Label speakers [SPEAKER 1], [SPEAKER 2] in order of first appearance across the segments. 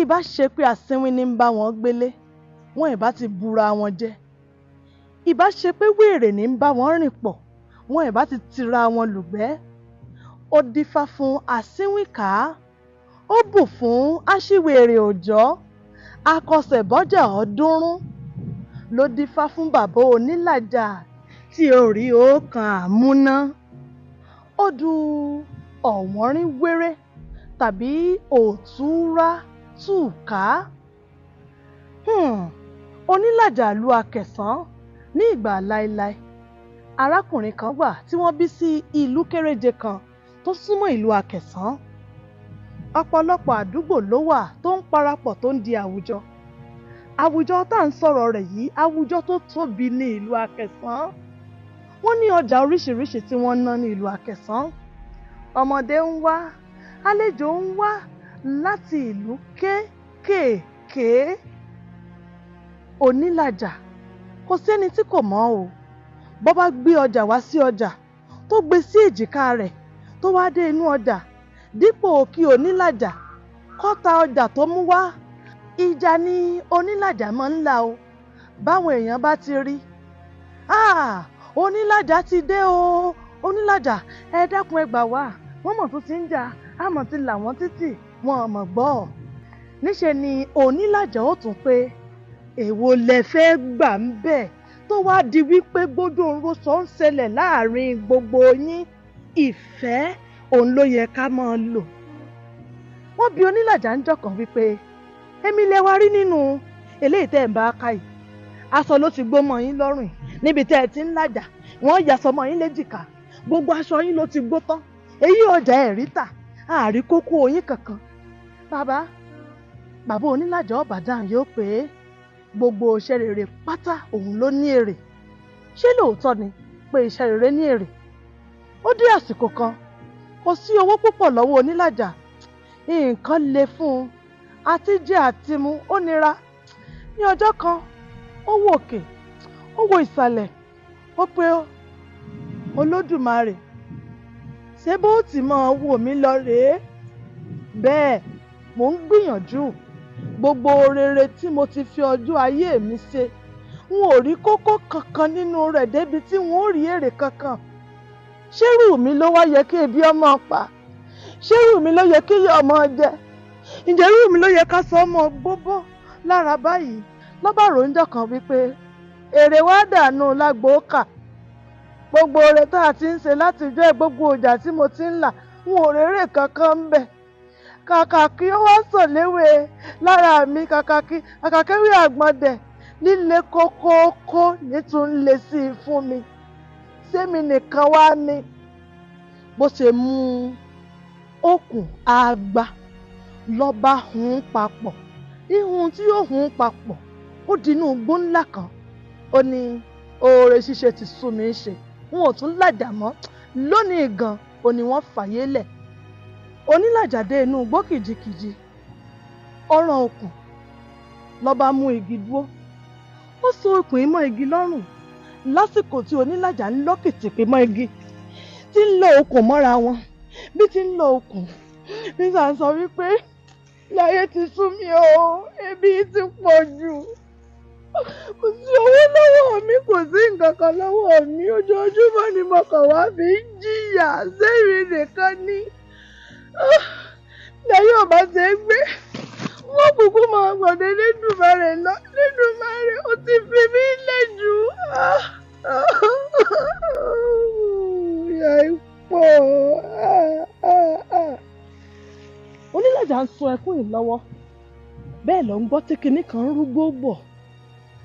[SPEAKER 1] Ìbá ṣe pé asínwín ní ń bá wọn gbélé, wọn ìbá ti bura wọn jẹ. Ìbá ṣe pé wèrè ní ń bá wọn rìn pọ̀, wọn ìbá ti tira wọn lùgbẹ́. Ó dífá fún asínwínkà, ó bù fún aṣiwèrè òòjọ́, akọsẹ̀bọ́jà 300 ló dífá fún bàbá onílàjà tí orí ọ̀kan àmúná. Ó du ọ̀wọ́nrín wéré tàbí òtúrá tùká. Onílàjà ìlú Akẹ̀sán ní ìgbà láéláé. Arákùnrin kan wà tí wọ́n bí sí ìlú kéréje kan tó súnmọ́ ìlú Akẹ̀sán. Ọ̀pọ̀lọpọ̀ àdúgbò ló wà tó ń parapọ̀ tó ń di àwùjọ. Àwùjọ tá à ń sọ̀rọ̀ rẹ̀ yìí, àwùjọ tó tóbi ní ìlú Akẹ̀sán. Wọ́n ní ọjà oríṣiríṣi tí wọ́n ń ná ní ìlú Akẹ̀sán. Ọmọdé ń wá, àlejò ń wá láti ìlú kéékèèké. Onílàjà kò sẹ́ni tí kò mọ̀ o. Bó bá gbé ọjà wá sí ọjà, tó gbé sí èjìká rẹ̀, tó wá dé inú ọjà, dípò kí onílàjà kó ta ọjà tó mú wá, ìjà ni onílàjà máa ń là o. Báwọn èèyàn bá ti rí, "Ah, onílàjà ti dé o, onílàjà, ẹ dákun ẹ gbà wá, wọ́n mọ̀ tó ti ń jà, á mọ̀ ti là wọ́n títì, wọn ò mọ̀ gbọ́." Níṣe ni onílàjà ó tún pé, èwo lẹ fẹ́ gbà ń bẹ̀ tó wá di wípé gbójú oró sọ ń ṣẹlẹ̀ láàrin gbogbo yín. Ìfẹ́ òun ló yẹ ká máa lò. Wọ́n bi onílàjà ń jọkàn wípé, èmi lẹ wá rí nínú eléyìí tẹ́ ẹ̀ ń bá ká yìí. Aṣọ ló ti gbó mọ́ yín lọ́rùn yìí. Níbi tẹ́ ẹ ti ń làjà, wọ́n ya aṣọ mọ́ yín léjìká. Gbogbo aṣọ yín ló ti gbó tán. Èyí ọjà ẹ̀ rí tà, àárí kókó yín kankan. Bàbá onílàjà ọ̀bà dáhùn yóò pé gbogbo iṣẹ́ rere pátá òun ló ní èrè. Ṣé lóòótọ́ ni pé iṣẹ́ rere ní èrè? Ó dé àsìkò kan, kò sí owó púpọ̀ lọ́wọ́ onílàjà. Nǹkan le fún un, àti jẹ àti mu ó nira. Ní ọjọ́ kan, ó wo òkè, ó wo ìsàlẹ̀, ó pé Olódùmarè, ṣé bó ti máa wò mí lọ rèé? Bẹ́ẹ̀ mò ń gbìyànjú. Gbogbo rere tí mo ti fi ọjọ́ ayé mi ṣe, n ò rí kókó kankan nínú rẹ̀ débi tí n ó rí èrè kankan. Ṣérù mi ló wá yẹ kí ebi ọmọ pa? Ṣérù mi ló yẹ kí ìyà ọmọ jẹ? Ǹjẹ́ irú mi ló yẹ ká sọ ọmọ gbóbó lára báyìí? Lọ́bà ròǹjọ́ kan wípé èrè wá dànù lágbo kà. Gbogbo oore tá a ti ń ṣe látijọ́ gbogbo ọjà tí mo ti ń là, n ò rérè kankan ń bẹ̀. Kàkà kí ó wá sàn léwé lára mi, kàkà kéwì àgbọ̀ndẹ̀ líle kókóókó nítún lè sí i fún mi. Sẹ́mi nìkan wá ní. Bó ṣe mú okùn àgbà lọ́ba hun papọ̀. Ihun tí ó hun papọ̀, ó di inú igbó ńlá kan. Ó ní oore ṣíṣe ti sú mi ṣe, n ò tún làjà mọ́. Lónìí gan, ó ní wọ́n fàyè lẹ̀. Onílàjà dé inú igbó kìjikìji. Ó rán okùn, lọ́ba mú igi dúró. Ó so okùn yìí mọ́ igi lọ́rùn. Lásìkò tí onílàjà ń lọ́ kìtìpé mọ́ igi, tí ń lọ okùn mọ́ra wọn, bí tí ń lọ okùn, nígbà sọ wípé láyé ti sú mi o, ebi ti pọ̀ jù. Kò sí owó lọ́wọ́ mi, kò sí nǹkan kan lọ́wọ́ mi. Ojoojúmọ́ ni mo kàn wá fi ń jìyà, sẹ́mi nìkan ni. Láyé ò bá ṣe é gbé, wọ́n kúkú máa gbọ̀dọ̀ Elédùmarè lọ. Elédùmarè ó ti fi mí lẹ̀ jù. Ìyà pọ̀. Onílàjà ń sun ẹkún yìí lọ́wọ́. Bẹ́ẹ̀ ló ń gbọ́ tí kinní kan ń rúgbó bọ̀.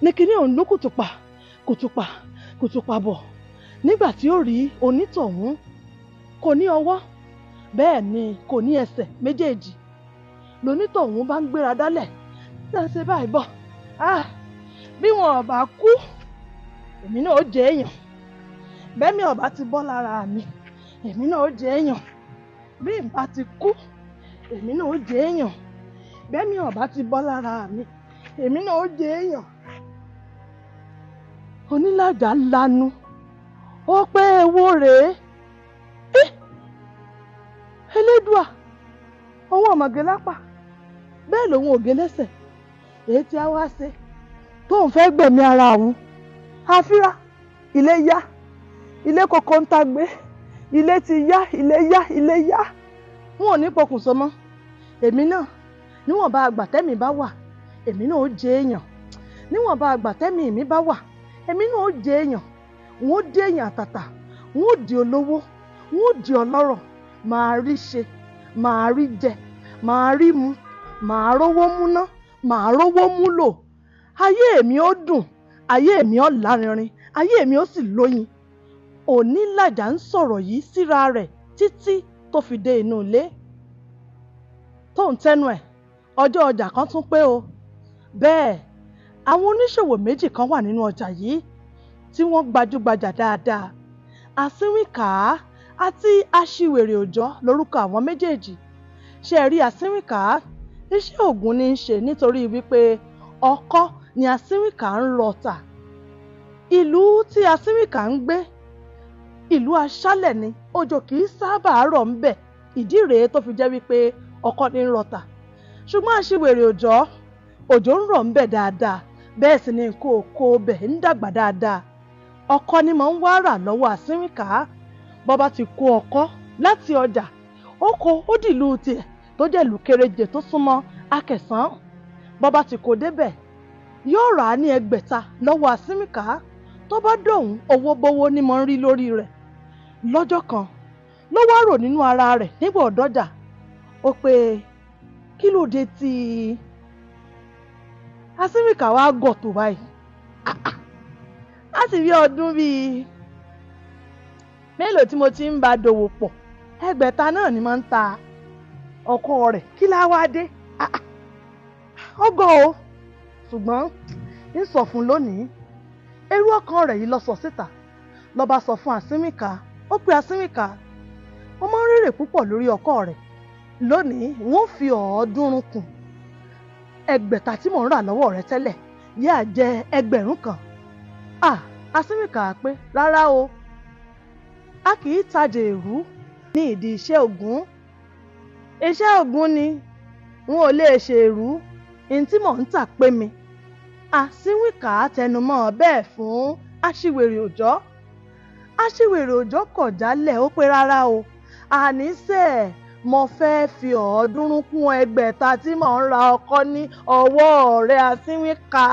[SPEAKER 1] Ní kinní ọ̀hún ló kùtùpà, kùtùpà, kùtùpà bọ̀. Nígbà tí ó rí onítọ̀hún, kò ní ọwọ́, bẹ́ẹ̀ ni kò ní ẹsẹ̀ méjèèjì. Lonítọ̀hún bá ń gbéra dálẹ̀, náà ṣe báyìí bọ̀. Ah, bí wọn ò bá kú, èmi náà ó jẹ èèyàn. Bẹ́ẹ̀ mi ò bá ti bọ́ lára mi, èmi náà ó jẹ èèyàn. Bí n bá ti kú, èmi náà ó jẹ èèyàn. Bẹ́ẹ̀ mi ò bá ti bọ́ lára mi, èmi náà ó jẹ èèyàn. Onílàjà lanu, ó pé ewo rèé. Elédùà, òun ọ̀mọ̀gé lápá. Bẹ́ẹ̀ lòun ò gé lẹ́sẹ̀. Èyí tí a wá ṣe tóun fẹ́ gbẹ̀mí ara òun. Àfírà ilé yá, ilé koko ń tagbé, ilé ti yá, ilé yá, ilé yá. N ò ní pokùnso mọ́. Èmi náà, níwọ̀nba àgbà tẹ́mi bá wà, èmi náà ó jẹ èèyàn. Níwọ̀nba àgbà tẹ́mi mi bá wà, èmi náà ó jẹ èèyàn. N ó dé èèyàn àtàtà, n ó di olówó, n ó di ọlọ́rọ̀. Màá rí ṣe, màá rí jẹ, màá rí mu, màá rówó múná, màá rówó mú lò. Ayé mi ó dùn, ayé mi ó lárinrin, ayé mi ó sì lóyin. Onílàjà ń sọ̀rọ̀ yìí síra rẹ̀ títí tó fi dé inú ilé. Tó ń tẹnu ẹ̀, ọjọ́ ọjà kan tún pé o. Bẹ́ẹ̀, àwọn oníṣòwò méjì kan wà nínú ọjà yìí tí wọ́n gbajúgbajà dáadáa. Asínwínkà àti Aṣiwèrè Òjọ́ lorúkọ àwọn méjèèjì. Ṣé ẹ rí Asínwínkà? Iṣẹ́ ògùn ní í ṣe, nítorí wípé ọkọ́ ni Asínwínkà ń rọ tà. Ìlú tí Asínwínkà ń gbé, ìlú aṣálẹ̀ ni, òjò kì í sábà rọ̀ ń bẹ̀. Ìdí rèé tó fi jẹ́ wípé ọkọ́ ní ń rọ tà. Ṣùgbọ́n Aṣiwèrè Òjọ́, òjò ń rọ̀ ń bẹ̀ dáadáa, bẹ́ẹ̀ sì ni nǹkan oko bẹ̀ ń dàgbà dáadáa. Ọkọ́ ni mò ń wá rà lọ́wọ́ Asínwínkà. Bọ́ bá ti kó ọkọ́ láti ọjà, ó kó ó dìlú tiẹ̀ tó jẹ́ ìlú kéréje tó súnmọ́ Akẹ̀sán. Bọ́ bá ti kó débẹ̀, yóò rà á ní 600 lọ́wọ́ Asínwínkà. Tó bá dọ̀hún, owó bówó ni mò ń rí lórí rẹ̀. Lọ́jọ́ kan ló wá rò nínú ara rẹ̀ nígbà ọ̀dọ́jà, ó pé kí ló dé tí Asínwínkà wá gọ̀ tó báyìí? Láti bí ọdún bíi mélòó tí mo ti ń bá dòwò pọ̀, 600 náà ni mo ń ta ọkọ rẹ̀. Kí lá wá dé? Ó gọ̀ o, ṣùgbọ́n ń sọ fún lónìí. Èrò ọkàn rẹ̀ yìí lọ sọ síta. Ló bá sọ fún Asínwínkà. Ó pe Asínwínkà, ó máa ń rèrè púpọ̀ lórí ọkọ rẹ̀. Lónìí, wọ́n fi 300 kún 600 tí mò ń rà lọ́wọ́ rẹ̀ tẹ́lẹ̀, yáa jẹ́ 1000. Asínwínkà pé rárá o, a kì í tajà èrú ní ìdí iṣẹ́ ògún. Iṣẹ́ ògún ni, n ò lè ṣe èrú, n tí mò ń tà pé mi. Asínwínkà tẹnumọ́ bẹ́ẹ̀ fún Aṣiwèrè Òjọ́. Aṣiwèrè Òjọ́ kọ̀ jálẹ̀, ó pé rárá o, àníṣe mo fẹ́ fi 300 kún 600 tí mò ń ra ọkọ́ ní ọwọ́ rẹ̀ Asínwínkà.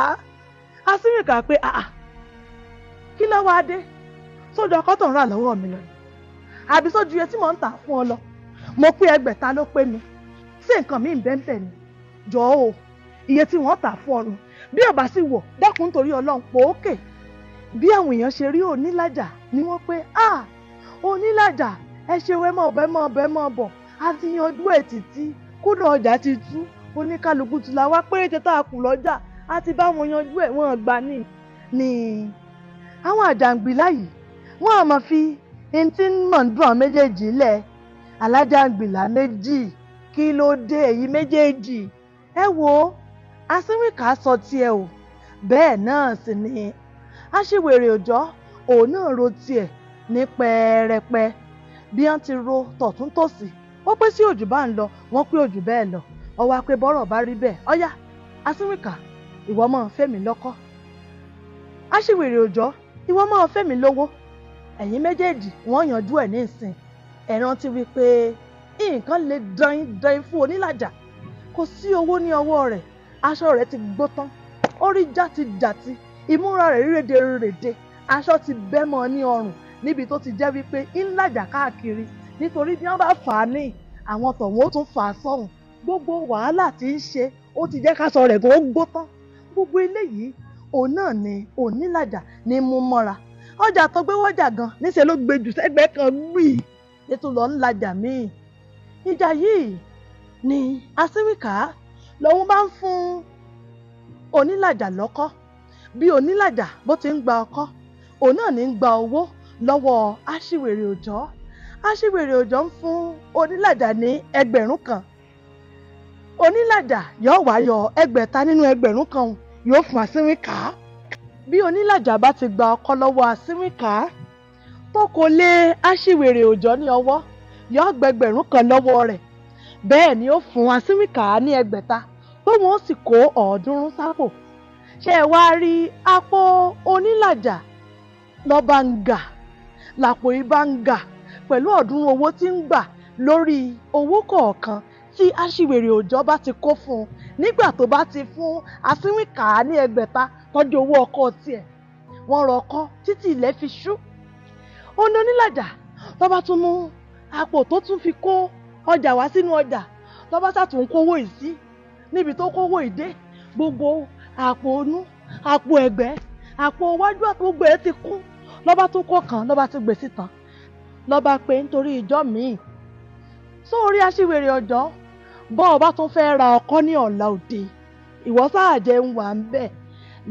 [SPEAKER 1] Asínwínkà pé àà, kí ló wá dé? Sójú ọkọ́ tó ń rà lọ́wọ́ mi lọ ni, àbí sójú iye tí mò ń tà fún ọ lọ? Mo pé 600 ló pé mi. Ṣé nǹkan mi ń bẹ́ẹ̀ bẹ́ẹ̀ ni? Jọ̀ọ́ o, iye tí wọ́n tà fún ọ nù. Bí ò bá sì wọ̀, dákun nítorí Ọlọ́run, pòókè. Bí àwọn èèyàn ṣe rí Onílàjà ni wọ́n pé, à, Onílàjà, ẹ ṣeun, ẹ mọ̀ bọ̀, ẹ mọ̀ bọ̀, ẹ mọ̀ bọ̀. A ti yanjú ẹ̀ títí, kódà ọjà ti tú, oníkálukú ti la wá péréte tá a kù lọ́jà, a ti bá wọn yanjú ẹ̀, wọ́n gbà ní. Ní àwọn àjàngbìlá yìí, wọ́n á máa fi ẹni tí ń mọ̀ ń dùn àwọn méjèèjì lẹ̀. Alájàngbìlá méjì, kí ló dé èyí méjèèjì? Ẹ wo, Asínwínkà sọ tiẹ̀ o, bẹ́ẹ̀ náà sì ni Aṣiwèrè Òjọ́ òun náà ro tiẹ̀ ní pẹ́ẹ́rẹ́pẹ́. Bí wọ́n ti ro tọ̀tún tòsì, ó pé sí òjò bá ń lọ, wọ́n pé òjò bẹ́ẹ̀ lọ. Ó wá pé bọ́rọ̀ bá rí bẹ́ẹ̀, ọ̀yá Asínwínkà, ìwọ máa fẹ́ mi lọ́kọ́. Aṣiwèrè Òjọ́, ìwọ máa fẹ́ mi lówó. Ẹ̀yin méjèèjì wọ́n yanjú ẹ̀ ní ìsìn. Ẹ rántí wípé nǹkan lè dain dain fún Onílàjà. Kò sí owó ní ọwọ́ rẹ̀, aṣọ rẹ̀ ti gbó tán, ó rí játijàti, ìmúra rẹ̀ rédèrèdè, aṣọ ti bẹ́ mọ́ ní ọrùn níbi tó ti jẹ́ wípé ń làjà káàkiri, nítorí bí wọ́n bá fà á ní àwọn tọ̀hún ó tún fà á sọ́hùn. Gbogbo wàhálà tí ń ṣe ó ti jẹ́ káṣọ rẹ̀ gan ó gbó tán. Gbogbo eléyìí òun náà ni Onílàjà ní mú mọ́ra. Ọjà tó gbé wọ́jà gan níṣẹ́ ló gbé jù sẹ́gbẹ̀ẹ́ kan gbì ètò lọ ń lajà míì. Ìjà yìí ni Asínwínkà lòun bá ń fún Onílàjà lọ́kọ́. Bí Onílàjà bó ti ń gba ọkọ́, òun náà ní ń gba owó lọ́wọ́ Aṣiwèrè Òjọ́. Aṣiwèrè Òjọ́ ń fún Onílàjà ní 1000. Onílàjà yóò wá yọ 600 nínú 1000 yóò fún Asínwínkà. Bí Onílàjà bá ti gba ọkọ́ lọ́wọ́ Asínwínkà tó kò lé Aṣiwèrè Òjọ́ ní ọwọ́, yóò gbẹgbẹ̀rún kan lọ́wọ́ rẹ̀. Bẹ́ẹ̀ ni ó fún Asínwínkà ní 600. tóun ó sì kó 300 sápò. Ṣé ẹ wá rí àpò onílàjà lọ́ba ń gà, làpò ibà ń gà pẹ̀lú 300 owó tí ń gbà lórí owó kọ̀ọ̀kan tí aṣiwèrè òòjọ́ bá ti kó fún un nígbà tó bá ti fún asínwínkà ní 6,000 tọ́jú owó ọkọ tiẹ̀. Wọ́n rọ ọkọ títí ilẹ̀ fi ṣú. Ó ní onílàjà lọ́ba tún mú àpò tó tún fi kó ọjà wá sínú ọjà, lọ́ba sàtún kówó yìí sí níbi tó kówó yìí dé. Gbogbo àpò inú, àpò ẹ̀gbẹ́, àpò iwájú, àpò gbogbo ẹ̀ ti kún. Lọ́ba tún kó kan, lọ́ba tún gbé síta, lọ́ba pé nítorí ìjọ míì sórí aṣiwèrè ọjọ́ bọ́ ọ bá tún fẹ́ ra ọkọ́ ní ọ̀la òde, ìwọ sáà jẹ́ ń wà ń bẹ̀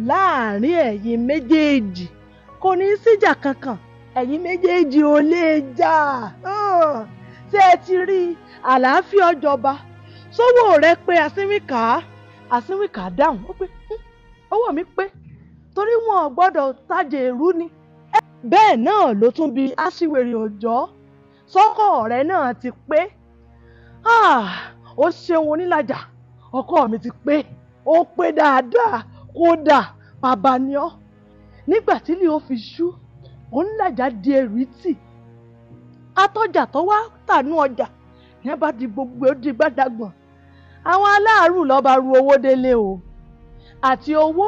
[SPEAKER 1] láàrin ẹ̀yin méjèèjì, kò ní í síjà kankan, ẹ̀yin méjèèjì ò lè jà. Ṣé ẹ ti rí àlàáfíà ọjọba sówó rẹ pé àsínwìkà? Àsínwìkà dáhùn ó pé owó mi pé, torí wọn ò gbọ́dọ̀ tajà èrú ni. Bẹ́ẹ̀ náà ló tún bi aṣiwèrè òòjọ́, sọ́kọ̀ rẹ náà ti pé? Ó ṣeun onílàjà, ọkọ mi ti pé, ó pé dáadáa, kódà bàbá ni ọ́. Nígbà tí ilé ó fi ṣú, onílàjà di ẹrù tì atọ́jà tó wá tànú ọjà ní bá di gbogbo ó di gbàdàgbọ̀n. Àwọn aláàrù lọ́ba ru owó délé o, àti owó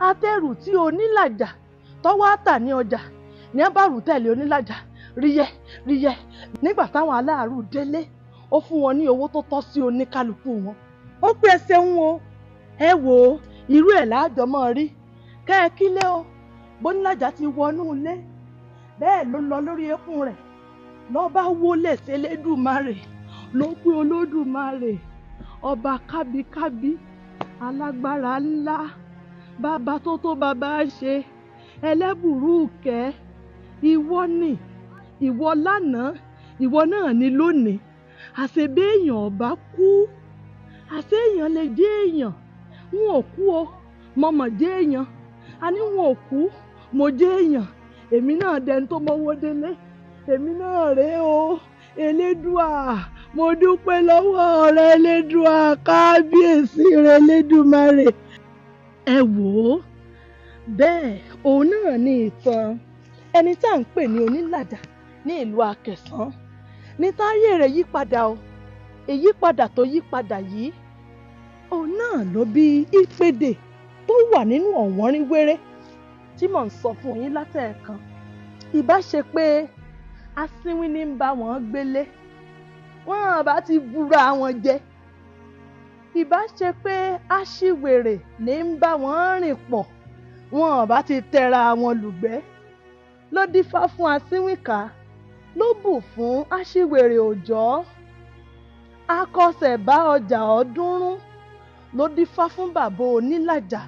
[SPEAKER 1] atẹ́rù tí onílàjà tó wá tà ní ọjà ní bá rù tẹ̀lé onílàjà ríyẹ ríyẹ. Nígbà táwọn aláàrù délé, ó fún wọn ní owó tó tọ́ sí oníkálukú wọn. Ó pé ẹ ṣeun o, ẹ wò ó, irú ẹ̀ láàjọ mọ́ rí kẹ́ ẹ kílé o. Bónílàjà ti wọnú ilé bẹ́ẹ̀ ló lọ lórí eékún rẹ̀, ló bá wólẹ̀ sélédùmarè, ló pé olódùmarè ọba kábíkábí, alágbára ńlá, bàbá tó tó bàbá ṣe, ẹlẹ́bùrú kẹ́, ìwọ ni ìwọ lánàá, ìwọ náà ni lónìí. Àṣé béèyàn ọba kú, àṣé èèyàn lè jẹ́ èèyàn. N ò kú o, mo mọ̀ jẹ́ èèyàn. Àní n ò kú, mo jẹ́ èèyàn. Èmi náà dẹni tó mọ́wọ́ délé, èmi náà rèé o. Elédùà, mo dúpẹ́ lọ́wọ́ rẹ elédùà, kábíyèsí rẹ elédùmarè. Ẹ wò ó, bẹ́ẹ̀ òun náà ní ìtàn ẹni tá à ń pè ní onílàjà ní ìlú Akẹ̀sán ní táyé rẹ̀ yí padà o. Ìyípadà tó yí padà yìí, òun náà ló bí ìpèdè tó wà nínú ọ̀wọ́nrín wéré tí mò ń sọ fún yín látẹ̀ẹ̀kan. Ìbá ṣe pé asínwín ní ń bá wọn gbélé, wọn bá ti búra wọn jẹ. Ìbá ṣe pé aṣiwèrè ní ń bá wọn rìn pọ̀, wọn bá ti tẹra wọn lùgbẹ́. Ló dífá fún asínwìnkà, ló bù fún aṣiwèrè òòjọ́. Akọsẹ̀ bá ọjà 300 ló dífá fún bàbá onílàjà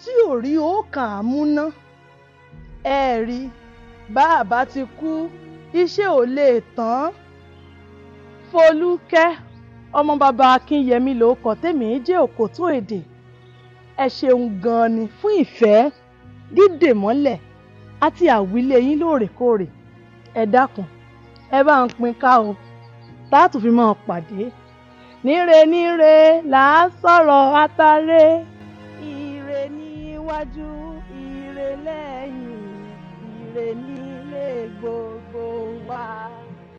[SPEAKER 1] tí ò rí òòkàn àmúná. Ẹ rí bá a bá ti kú, iṣẹ́ ò lè tán. Folúkẹ́ ọmọ bàbá Akínyẹmí ló kọ tèmi jẹ́ òkòtó èdè. Ẹ ṣeun gan-an ni fún ìfẹ́ dídè mọ́lẹ̀ àti àwílé yín lóòrèkóòrè. Ẹ dákun, ẹ bá ń pín ká o, tá a tún fi máa pàdé. Níre níre là á sọ̀rọ̀ àtàrẹ. Ire níwájú, ire lẹ́yìn, ire nílé gbogbo wa.